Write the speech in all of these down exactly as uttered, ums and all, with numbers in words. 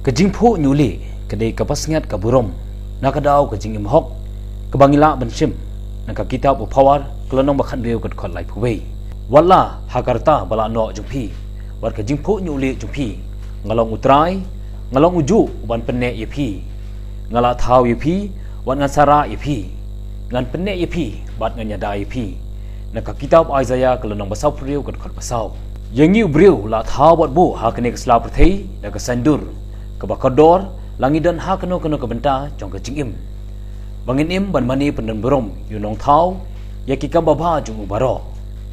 Ka jingphuh ñiuh lieh ka dei ka basngiat ka burom na ka daw ka jingim hok kaba ngi lah ban shim na ka kitab u Phawar ka lynnong ba khathynriew ka dkhot laiphew wei. Wat la ha ka rta ba la noh jong phi, wat ka jingphuh ñiuh lieh jong phi, nga long U Trai, nga long ujuh u ban pynneh ïa phi. Nga la thaw ïa phi, wat ngan sa rah ïa phi. Ngan pynneh ïa phi bad ngan ïada ïa phi. Na ka kitab Isaiah ka lynnong ba sawphew hynriew ka dkhot ba saw. Ïa ngi u briew la thaw bad buh ha kane ka sla pyrthei da ka saiñdur kaba kordor, la ngi don ha kano kano ka bynta jong ka jingim. Ba ngin im ban mane pyndon burom ïa u Nongthaw ïa ki kam babha jong u baroh.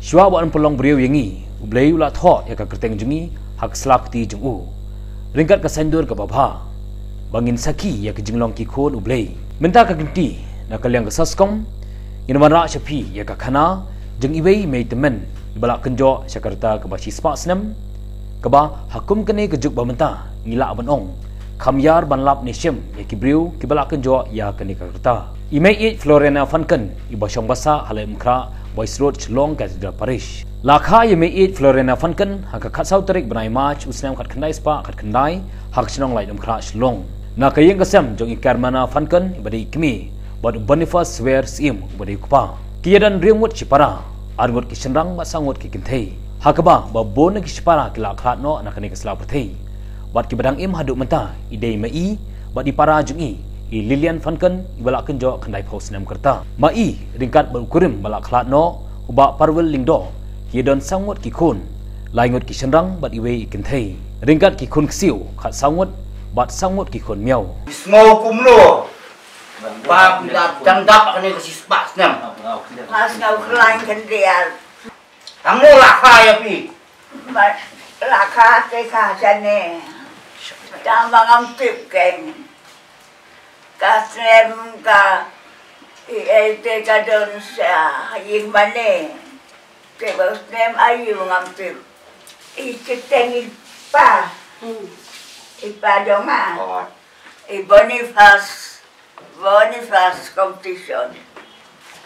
Shuwa ba un pynlong briew ïa ngi, U Blei u la thoh ïa ka kyrteng jong ngi ha ka sla kti jong u. Ryngkat ka saiñdur kaba bha, ba ngin sakhi ïa ka jinglong ki khun U Blei. Mynta ka kynti, na ka liang ka soskom, ngin wanrah sha phi ïa ka khana jong iwei i mei tymmen iba la kynjoh sha ka rta kaba shispah snem, kaba ha kum kane ka juk ba mynta ngi lah ban ong, kham ïar ban lap ne shem ïa ki briew kiba la kynjoh ïa kane ka rta. I Mei ïeit Florina Phanken, iba shong basa ha Laitumkhrah Boyce Road, Shillong Cathedral Parish. La kha ïa Mei ïeit Florina Phanken ha ka khatsaw tarik bnai March u snem khatkhyndai spah khatkhyndai ha ka shnong Laitumkhrah, Shillong, na ka ïing ka sem jong i Carmina Phanken iba dei i kmie bad u Boniface Swer Syiem uba dei u kpa. Ki ïadon hynriew ngut shipara, ar ngut ki shynrang bad saw ngut ki kynthei. Ha kaba ba bun na ki shipara ki la khlad noh na kane ka sla pyrthei. Bad kiba dang im haduh mynta i dei ma i bad i para jong i, i Lilian Phanken iba la kynjoh khyndaiphew snem ka rta. Ma i ryngkat bad u kurim ba la khlad noh, u Bah Parwil Lyngdoh, ki ïadon saw ngut ki khun, lai ngut ki shynrang bad iwei i kynthei. Ryngkat ki khun ksiew khatsaw ngut bad saw ngut ki khun miaw. Sngew kumno ba phi la dang dap ha kane ka shispah snem? Nga sngew khlaiñ khyndiat. Tang mo la kha ïa phi? Ba la kha te kha shane. Tang ba ngam tip kein. Ka snem ka i ei te ka don sha ïing mane. Te ba snem aïu ngam tip. I kyrteng i pa. I pa jong nga. I Boniface. Boniface Competition.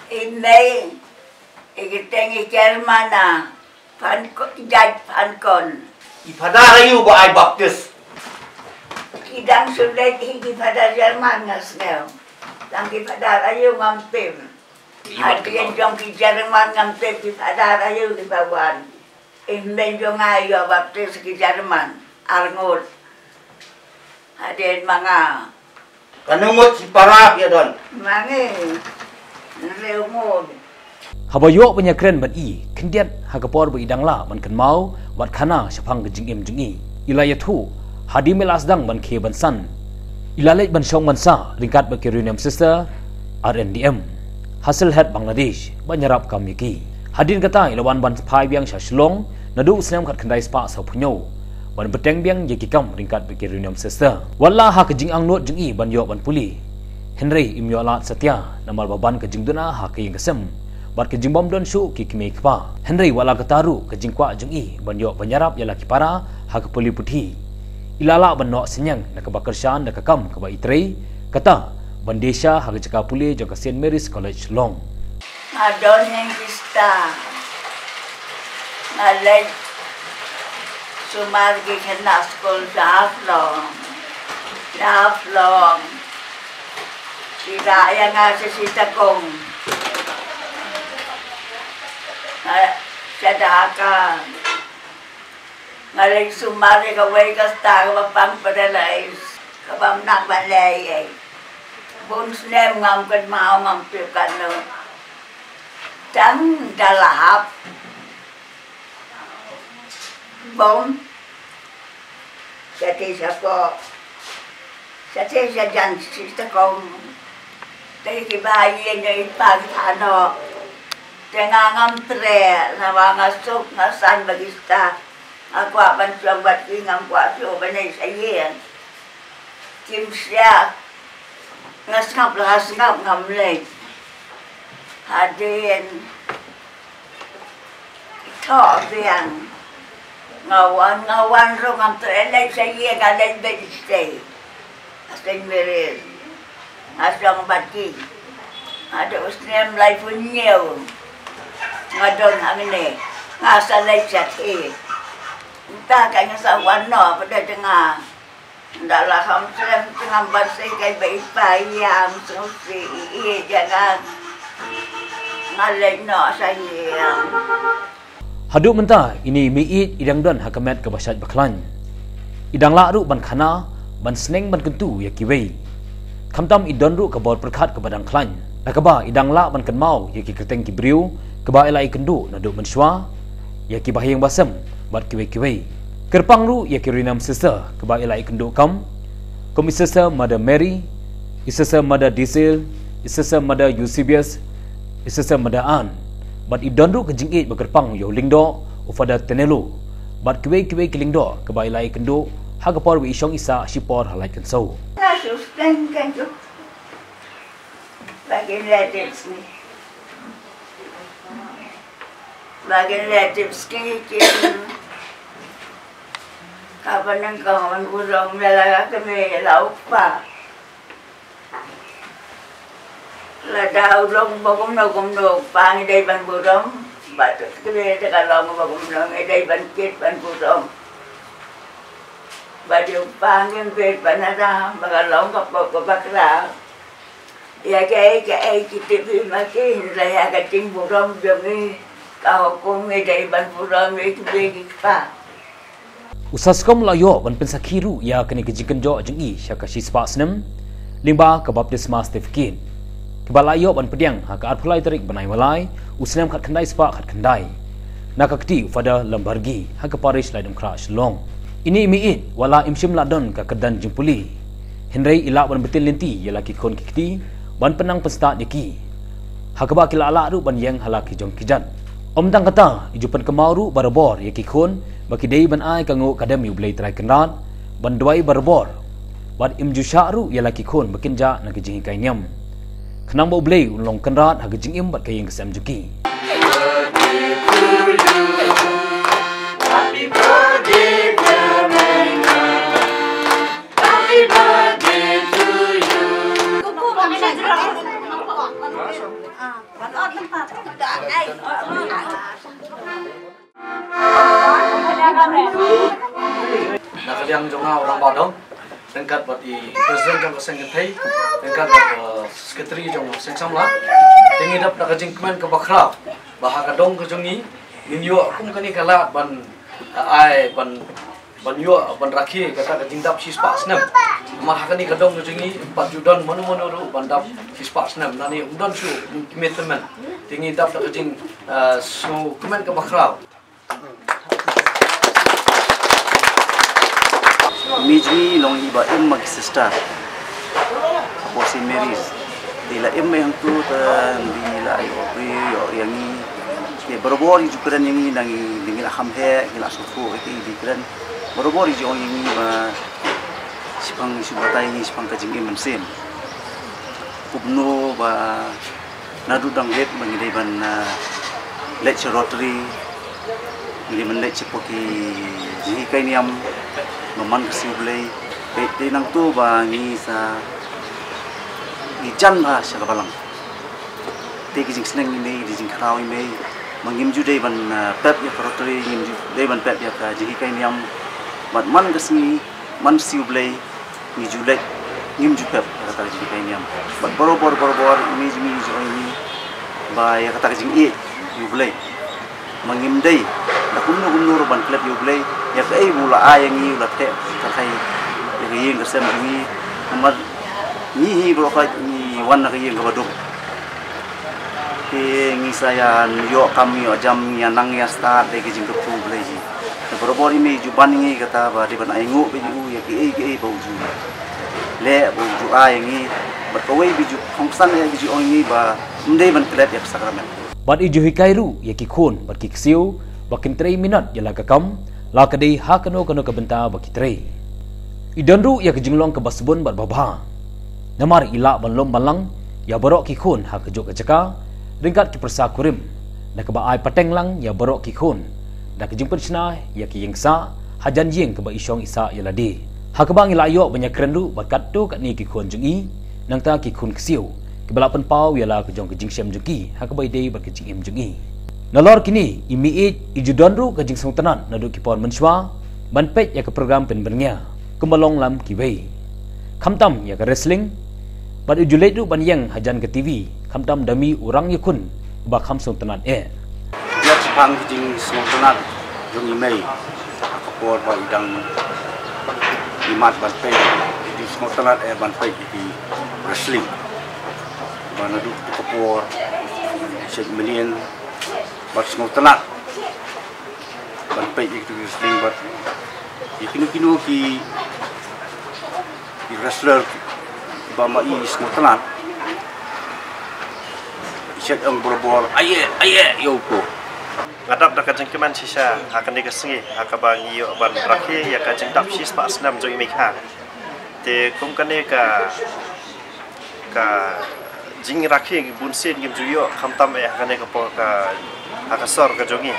I mei, i kyrteng i Carmina Phanko-, Judge Phanken. I Phadar aïu ba ai baptis? Ki dang shu leit hi ki Phadar German nga sngew. Tang ki Phadar aïu ngam tip. Hadien jong ki German ngam tip ki Phadar aïu kiba wan. I hynmen jong nga ïoh baptis ki German, ar ngut. Hadien ma nga. Katno ngut shipara phi ïadon? Ma ngi hynriew ngut. Haba ïoh ban ïakren bad i khyndiat ha ka por ba i dang lah ban kynmaw bad khana shaphang ka jingim jong i, i la ïathuh hadien ba i la sdang ban khie ban san, i la leit ban shong ban sah ryngkat bad ki Reunion Sister, R N D M, ha Sylhet, Bangladesh, ban ïarap kam ïa ki. Hadien kata i la wan ban phai biang sha Shillong naduh u snem khatkhyndai spah sawphew hynñiew ban bteng biang ïa ki kam ryngkat bad ki Reunion Sister. Wat la ha ka jingangnud jong i ban ïoh ban pule, hynrei im ïoh lad satia namar ba ban ka jingduna ha ka ïing ka sem bad ka jingbym don shuh ki kmie kpa. Hynrei wat la kata ruh ka jingkwah jong i ban ïoh ban ïarap ïa la ki para ha ka pule puthi, i la lah ban noh synñiang na kaba kyrshan da ka kam kaba i trei, kata ban die sha ha ka jaka pule jong ka Saint Mary's College Shillong. Nga don hangta, nga leit sumar ki khynnah skul sha Haflong. Sha Haflong ki la ïa nga sha Chittagong, sha Dhaka. Nga leit sumar ïa kawei ka star kaba pang Paradise, kaba mnang ban leh ei. Bun snem ngam kynmaw, ngam tip katno. Tang da la hap bom, shatei shapoh, shatei shajan, Chittagong. Te kiba ïeng ïa i pa ki thaw noh. Te nga ngam treh, namar nga suk nga saiñ ba ki star. Nga kwah ban shong bad ki, ngam kwah shuh ban leit sha ïing. Kim shah. Nga sngap la nga sngap, ngam leit. Hadien thoh biang. Nga wan, nga wan ruh ngam treh leit sha ïing, nga leit beit shatei. Ha Saint Mary's. Nga shong bad ki haduh u snem laiphew hynñiew. Nga don hangne. Nga sa leit shatei. Mynta ka nga sa wan noh pat da nga. Nga la kham slem, ngam ban sei kai ba i pa i ïam, sngewsih i ïeit ïa nga. Nga leit noh sha ïing. Haduh mynta ine i meiieit i dang don ha ka met kaba shait ba khlaiñ. I dang lah ruh ban khana, ban sneng ban kyntu ïa kiwei. Khamtam i don ruh ka bor pyrkhat kaba dang khlaiñ, na kaba i dang lah ban kynmaw ïa ki kyrteng ki briew kiba i la ïakynduh naduh mynshuwa, ïa kiba ha ïing ba sem bad kiwei kiwei. Kyrpang ruh ïa ki Rinam Sister kiba i la ïakynduh kam, kum i Sister Mother Mary, i Sister Mother Disil, i Sister Mother Eusebius, i Sister Mother Ann. Bad i don ruh ka jingïeit ba kyrpang ïa u Lyngdoh, u Father Tenelo, bad kiwei kiwei ki Lyngdoh kiba i la ïakynduh ha ka por ba i shong i sah shipor ha Laitkynsew. Nga shu sdang kan tu. Ba kin leh tip sngi. Ba kin leh tip sngi kin. Ka ba nyngkong ban burom ïa la ka kmie ïa la u kpa. Lada u long ba kumno kumno, u kpa ngi dei ban burom. Bad ka kmie te ka long ba kumno, ngi dei ban kit ban burom. Bad ïa u kpa ngim kit ban ïada ba ka long ka pop kaba khraw. Ïa kaei kaei ki tip hi ma ki, hynrei ha ka jingburom jong ngi, ka hukum ngi dei ban burom ïa ki kmie ki kpa. U Saskom la ïoh ban pynsakhi ruh ïa kane ka jingkynjoh jong i sha ka shispah snem lyngba ka baptisma certificate, kaba la ïoh ban pdiang ha ka arphew lai tarik bnai Malai, u snem khatkhyndai spah khatkhyndai, na ka kti u Father Lambargi ha ka parish Laitumkhrah, Shillong. Ine i meiieit, wat la im shym la don ka kyrdan jingpule, hynrei i lah ban btin lynti ïa la ki khun ki kti ban pynnang pynstad ïa ki, ha kaba ki la lah ruh ban ïeng ha la ki jong ki jait. Ym tang kata, i ju pynkynmaw ruh barabor ïa ki khun ba ki dei ban ai ka nguh ka dem ïa U Blei Trai Kynrad, ban duwai barabor, bad im ju shah ruh ïa la ki khun ba kin jah na ka jinghikai niam, khnang ba U Blei un long Kynrad ha ka jingim bad ka ïing ka sem jong ki. Na ka liang jong nga u Rangbah Dong, ryngkat bad i President jong ka Seng Kynthei, ryngkat bad, eh, Secretary jong ka Seng Samla, te ngi dap da ka jingkmen kaba khraw ba ha ka dong ka jong ngi ngin ïoh kum kane ka lad ban, eh, ai ban, ban ïoh ban rakhe kata ka jingdap shispah snem. Namar ha kane ka dong ka jong ngi ym pat ju don mano mano ruh ban dap shispah snem. Nangne ym don shuh ki mei tymmen. Te ngi dap da ka jing, eh, sngewkmen kaba khraw. Mei jong ngi i long i ba im ma ki sister hapoh Saint Mary's. Te i la im ma i hangto, te i la ïoh briew ïoh ïa ngi. Te barabor i ju kren ïa ngi, nang i, ngi la kham heh, ngi la sngewthuh ïa ki, i ju kren. Barabor i ju ong ïa ngi ba shaphang, i shu batai ïa ngi shaphang ka jingim mynsiem. Kumno ba naduh dang rit ba ngi dei ban, ah, leit sha Rotary, ngi dei ban leit shapoh ki jinghikai niam ba man ka ksiew Blei. Te, te nangto ba ngi sa, ngi jan bha sha ka balang. Te ki jingsneng i mei, ki jingkhraw i mei, ba ngim ju dei ban, ah, pep ïa ka Rotary, ngim ju dei ban pep ïa ka jinghikai niam. Bad man ka sngi, man ksiew Blei, ngi ju leit, ngim ju pep ïa kata ka jinghikai niam. Bad barabor, barabor i mei jong ngi i ju ong ïa ngi ba ïa kata ka jingïeit ïa U Blei, ma ngim dei da kumno kumno ruh ban klet ïa U Blei, ïa kaei ba u la ai ïa ngi, u la theh tyrkhai ïa ka ïing ka sem jong ngi. Namar ngi hi baroh khoit ngi wan na ka ïing kaba duk. Te ngi sa ïa ïoh kam ïoh jam, ïa nang ïa stad da ki jingkyrkhu U Blei hi. Te barabor i mei i ju ban ïa ngi kata ba dei ban ainguh beit ïa u ïa kiei kiei ba u ju leh, ba u ju ai ïa ngi. Bad kawei ba i ju kongsan ïa, ba i ju ong ïa ngi ba ym dei ban klet ïa ka sakramen. Bad i ju hikai ruh ïa ki khun bad ki ksiew ba kin trei minot ïa la ka kam, la ka dei ha kano kano ka bynta ba ki trei. I don ruh ïa ka jinglong kaba sbun bad babha. Namar i lah ban lum ban lang ïa baroh ki khun ha kajuh ka jaka, ryngkat ki pyrsa kurim, na kaba ai pateng lang ïa baroh ki khun da ka jingpynshna ïa ki ïingsah hajan ïing kaba i shong i sah ïa lade. Ha kaba ngi la ïoh ban ïakren ruh bad katto katne ki khun jong i, nangta ki khun ksiew kiba la pynpaw ïa la ka jong ka jingshem jong ki ha kaba ïadei bad ka jingim jong i. Nalor kine i meiieit, i ju don ruh ka jingsngewtynnat naduh ki por mynshuwa ban peit ïa ka program pynbyrngia. kumba long lam kiwei. Khamtam ïa ka wrestling, bad u ju leit ruh ban ïeng hajan ka T V, khamtam da mih u rang ïakhun uba kham sngewtynnat eh. Ïa shaphang ki jingsngewtynnat jong i mei, ha ka por ba i dang i mat ban peit, i jingsngewtynnat eh ban peit ïa ki wrestling. Ba naduh ka por, shet million, bad sngewtynnat ban peit ïa ki wrestling, bad ïa kino kino ki i wrestler ba ma i sngewtynnat. I shet ong borabor, aye, aye, ïa u ko. Nga dap da ka jingkmen shisha ha kane ka sngi, ha kaba ngi ïoh ban rakhe ïa ka jingdap shispah snem jong i Mei Kha. Te kum kane ka, ka jingrakhe bunsien ngim ju ïoh khamtam eh ha kane ka por ka, ha ka sor ka jong i.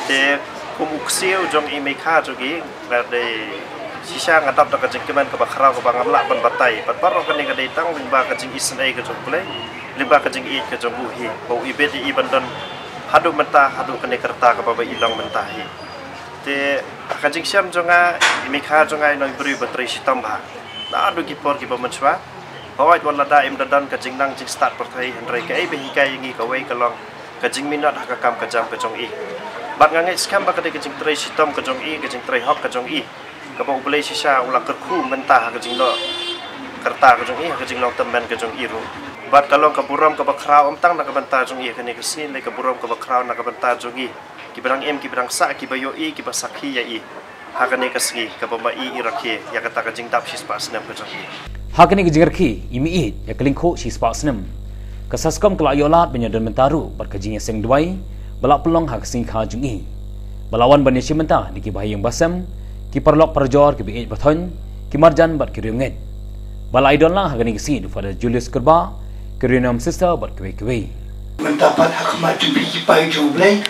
Te kum u ksiew jong i Mei Kha jong i, nga dei shisha nga dap da ka jingkmen kaba khraw kaba ngam lah ban batai. Bad baroh kane ka dei tang lyngba ka jingisynei ka jong U Blei, lyngba ka jingïeit ka jong u hi, ba u ibit ïa i ban don haduh mynta, haduh kane ka rta kaba ba i long mynta hi. Te ha ka jingshem jong nga, i Mei Kha jong nga i long i briew ba trei shitom bha. Naduh ki por kiba mynshuwa. Hooid, wat lada im da don ka jingnang jingstad pyrthei, hynrei kaei ba hikai ïa ngi kawei ka long ka jingminot ha ka kam ka jam ka jong i. Bad nga ngeit skhem ba ka dei ka jingtrei shitom ka jong i, ka jingtrei hok ka jong i, kaba U Blei shisha u la kyrkhu mynta ha ka jingnoh ka rta ka jong i, ha ka jinglong tymmen ka jong i ruh. Bad ka long ka burom kaba khraw ym tang na ka bynta jong i ha kane ka sngi, hynrei ka burom kaba khraw na ka bynta jong i, kiba dang im, kiba dang sah, kiba ïohi, kiba sakhi ïa i ha kane ka sngi kaba ma i i rakhe ïa kata ka jingdap shispah snem ka jong i. Ha kane ka jingrakhe i mei ïa ka lyngkhuh shispah snem, ka SASCOM ka la ïoh lad ban ïadon bynta ruh bad ka jingïaseng duwai ba la pynlong ha ka sngi kha jong i, ba la wan ban ïashim bynta da ki bahaïing bahasem, ki paralok parajor, ki ba-ïeit bathoiñ, ki marjan bad ki riewngeit. Ba la ïadon lang ha kane ka sngi da u Father Julius Kurbah, ki riew nong sister bad kiwei kiwei. Mynta pat ha khmat jong phi ki paid jong U Blei,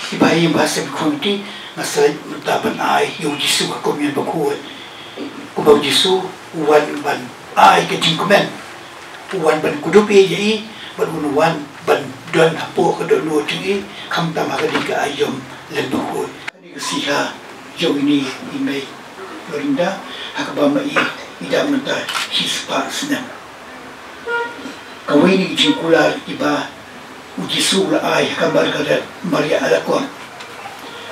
ki bahaïing bahasem, ki khun ki kti, nga sa leit mynta ban ai ïa U Jisu ha ka Komunion Bakhuid. Kumba U Jisu u wan ban ai ka jingkmen, u wan ban kdup ïa i, bad un wan ban don hapoh ka dohnud jong i, khamtam ha kane ka aïom lyngba khuid. Kane ka sngi kha jong ine i mei Lorinda, ha kaba ma i i dap mynta shispah snem. Kawei na ki jingkular kiba U Jisu u la ai ha ka Margaret Maria Alacoque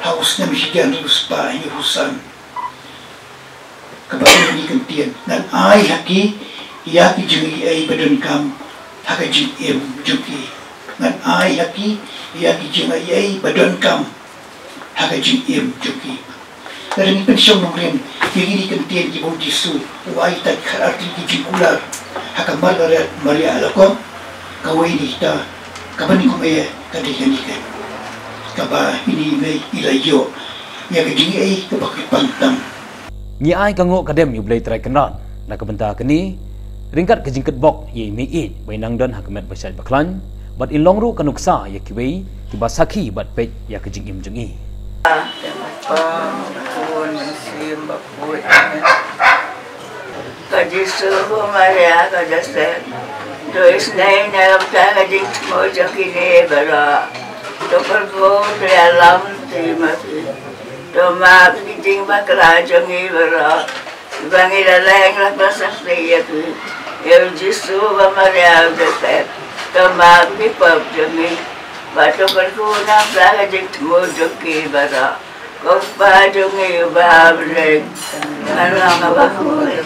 ha u snem shi hajar hynriew spah hynñiew phew san. Kaba ong ine i kyntien, ngan ai ha ki ïa ki jingaiei ba donkam ha ka jingim jong ki. Ngan ai ha ki ïa ki jingaiei ba donkam ha ka jingim jong ki. Lada ngi pynshong nongrim ïa kine ki kyntien kiba U Jisu u ai, kita ki khatar tylli ki jingkular ha ka Margaret Maria Alacoque, kawei na kita kaba nyngkong eh ka dei kane, kaba ine i mei i la ïoh ïa ka jingaiei kaba kyrpang tam. Ngi ai ka nguh ka dem ïa U Blei Trai Kynrad na ka bynta kane, ryngkat ka jingkitbok ïa i mei ïeit ba i nang don ha ka met ba shait ba khlaiñ, bad in long ruh ka nuksa ïa kiwei kiba sakhi bad peit ïa ka jingim jong i. Kpa, Khun, Mynsiem Bakhuid. Amen. Ka Jisu, ko Maria, ko Joseph, to isynei na ka bynta ka jingthmu jong kine baroh. To kyrkhu, to ïalam, to ïa ma phi. To map ki jingbakla jong ngi baroh, ba ngi la leh, la pynsangeh ïa phi. Ïa U Jisu, ko Maria, ko Joseph, to map ki pop jong ngi. Bad to kyrkhu na ka bynta ka jingthmu jong ki baroh. Ko Kpa jong ngi uba ha bneng, ngan long kaba khuid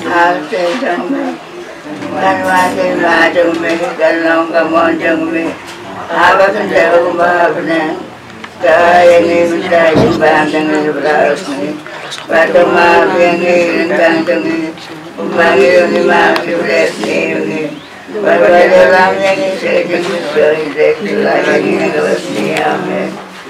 ha ka kti jong me. Ngan wad ka hima jong me, ngan long ka mon jong me ha ka kti jong uba ha bneng. Ai ïa ngi mynta ka jingbam jong ngi kaba ar sngi. Bad to map ïa ngi ki ryngkang jong ngi, kumba ngi ruh ngi map ïa ki briew ki jong ngi. Bad wat ïalam ïa ngi sha ka jingpynshoi, hynrei to kylla ïa ngi na ka bymjukut. Amen.